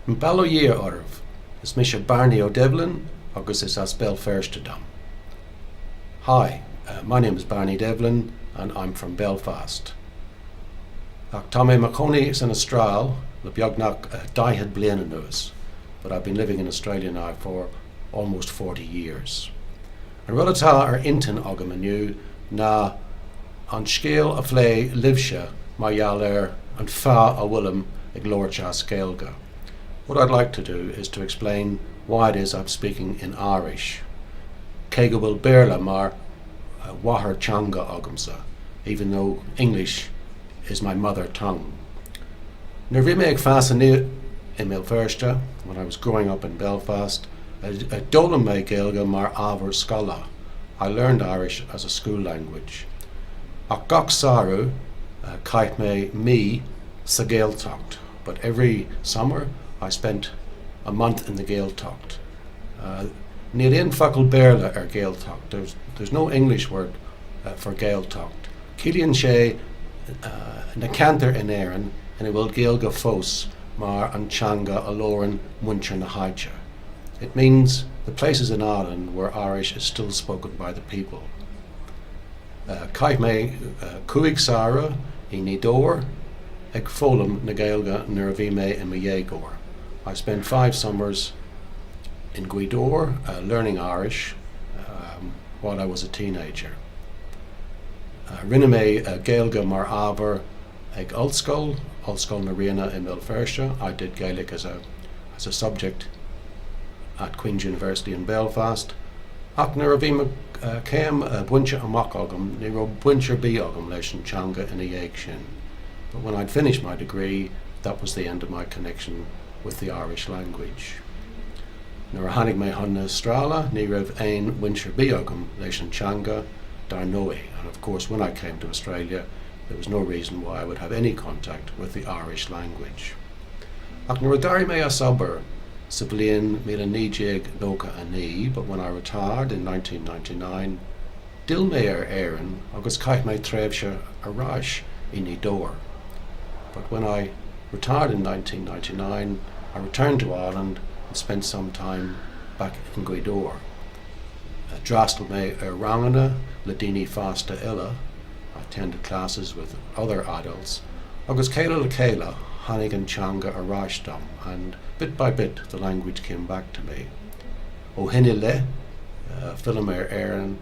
Bail ó Dhia oraibh, is mise Barney Ó Doibhlin agus is as Béal Feirste dom. Hi, uh, my name is Barney Devlin and I'm from Belfast. Ach tá mé i mo chónaí san Astráil le beagnach uh, 40 bliain anuas, but I've been living in Australia now for almost 40 years. An rud atá ar intinn agam inniu ná an scéal a phlé libhse mar gheall ar an fáth a bhfuilim ag labhairt as Gaeilge. What I'd like to do is to explain why it is I'm speaking in Irish. Cé go bhfuil Béarla mar mháthairtheanga agamsa, even though English is my mother tongue. Nuair a bhí mé ag fás aníos i mBéal Feirste, when I was growing up in Belfast, d'fhoghlaim mé Gaeilge mar ábhar scoile. I learned Irish as a school language. Ach gach samhradh chaith mé mí sa Ghaeltacht, but every summer I spent a month in the Gaeltacht. Uh, Níl aon focal Béarla ar Gaeltacht. There's, there's no English word uh, for Gaeltacht. Ciallaíonn sé uh, na ceantair in Éirinn ina bhfuil Gaeilge fós mar an teanga a labhrann muintir na háite. It means the places in Ireland where Irish is still spoken by the people. Uh, Chaith mé uh, cúig samhradh i nGaoth Dobhair ag foghlaim na Gaeilge nuair a bhí mé i mo dhéagóir. I spent five summers in Gaoth Dobhair uh, learning Irish um, while I was a teenager. Uh, rinne mé uh, Gaeilge mar ábhar ag Ollscoil, Ollscoil na Ríona i mBéal Feirste. I did Gaelic as a, as a subject at Queen's University in Belfast. Ach nuair a bhí mo uh, céim uh, bainte amach agam, ní raibh baint ar bith agam leis an teanga ina dhiaidh sin. But when I'd finished my degree, that was the end of my connection with the Irish language. Nuair a tháinig mé chun na hAstráile, ní raibh aon bhaint ar bith agam leis an teanga dar ndóigh. And of course, when I came to Australia, there was no reason why I would have any contact with the Irish language. Ach nuair a d'éirigh mé as obair sa bhliain 1999, but when I retired in 1999, d'fhill mé ar Éirinn agus chaith mé tréimhse arís i nGaoth Dobhair. But when I retired in 1999, I returned to Ireland and spent some time back in Gaoth Dobhair. D'fhreastail mé ar ranganna le daoine fásta eile, I attended classes with other adults, agus céile le chéile tháinig an teanga ar ais dom, and bit by bit the language came back to me. Ó shin i leith, uh, fillim ar Éirinn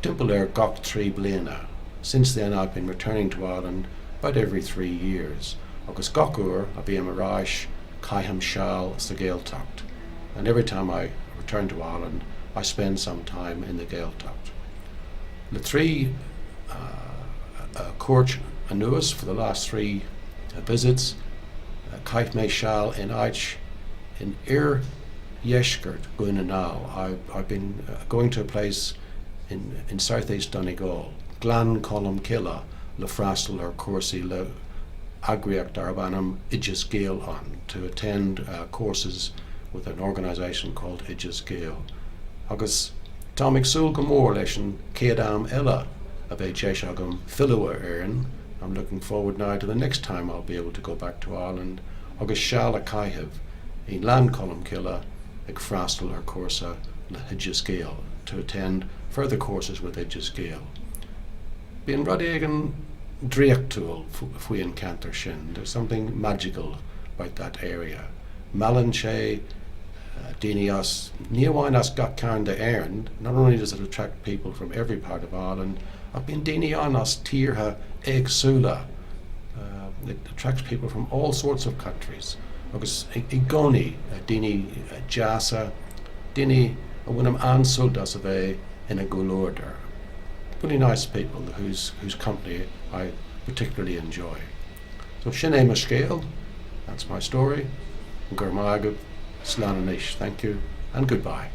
timpeall ar gach trí bliana. Since then I've been returning to Ireland about every three years, agus gach uair a bhím ar ais caithim seal sa Ghaeltacht. And every time I return to Ireland, I spend some time in the Gaeltacht. Le trí uh, uh, cuairt anuas for the last three uh, visits, uh, chaith mé seal in áit in oirdheisceart Dhún na nGall. I've, I've been uh, going to a place in, in southeast Donegal, Gleann Cholm Cille le freastal ar chúrsaí le eagraíocht darb ainm Oideas Gael ann to attend uh, courses with an organisation called Oideas Gael. Agus táim ag súil go mór leis an chéad am eile a bheidh deis agam filleadh ar Éirinn. I'm looking forward now to the next time I'll be able to go back to Ireland agus seal a chaitheamh i nGleann Cholm Cille ag freastal ar chúrsa le hOideas Gael to attend further courses with Oideas Gael. Bíonn rud éigin draíochtúil faoi an ceantar sin. There's something magical about that area. Meallann sé uh, daoine as ní amháin as gach cearn d'Éirinn, not only does it attract people from every part of Ireland, ach bíonn daoine ann as tíortha éagsúla. Uh, it attracts people from all sorts of countries. Agus i gcónaí uh, daoine uh, deasa, daoine a bhainim an-sult as a bheith ina gcomhluadar. Really nice people whose, whose company I particularly enjoy. So sin é mo scéal, that's my story. Go raibh maith agaibh, slán anois. Thank you and goodbye.